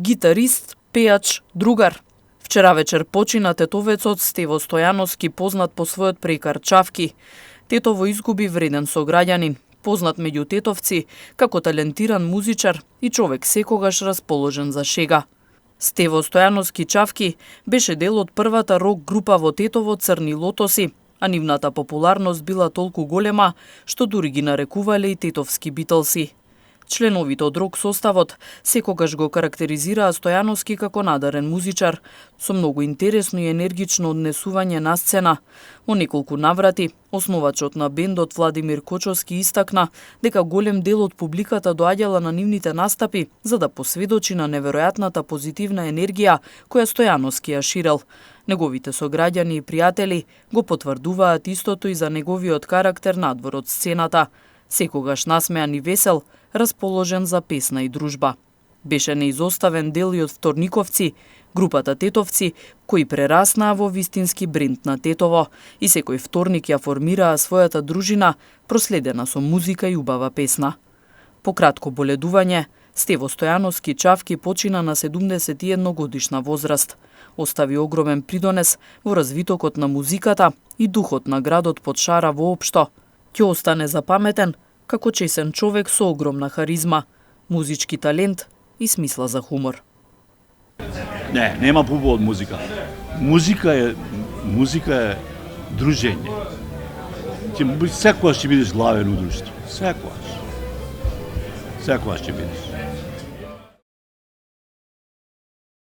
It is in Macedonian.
гитарист, пејач, другар. Вчера вечер почина тетовецот Стево Стојановски, познат по својот прекар Чавки. Тетово изгуби вреден сограѓанин, познат меѓу тетовци како талентиран музичар и човек секогаш расположен за шега. Стево Стојановски Чавки беше дел од првата рок група во Тетово Црни лотоси, а нивната популарност била толку голема што дури ги нарекувале и тетовски Битлси. Членовите од рок составот секогаш го карактеризираа Стојановски како надарен музичар, со многу интересно и енергично однесување на сцена. Во неколку наврати, основачот на бендот Владимир Кочовски истакна дека голем дел од публиката доаѓала на нивните настапи за да посведочи на неверојатната позитивна енергија која Стојановски ја ширел. Неговите сограѓани и пријатели го потврдуваат истото и за неговиот карактер надвор од сцената. Секогаш насмеан и весел, расположен за песна и дружба. Беше неизоставен дел и од Вторниковци, групата Тетовци, кои прераснаа во вистински бренд на Тетово и секој вторник ја формираа својата дружина, проследена со музика и убава песна. По кратко боледување, Стево Стојановски Чавки почина на 71 годишна возраст. Остави огромен придонес во развитокот на музиката и духот на градот под Шара воопшто. Ќе остане запаметен како чесен човек со огромна харизма, музички талент и смисла за хумор. Не, нема побо од музика. Музика е дружење. Секогаш ќе бидеш главен у друштво. Секогаш ќе бидеш.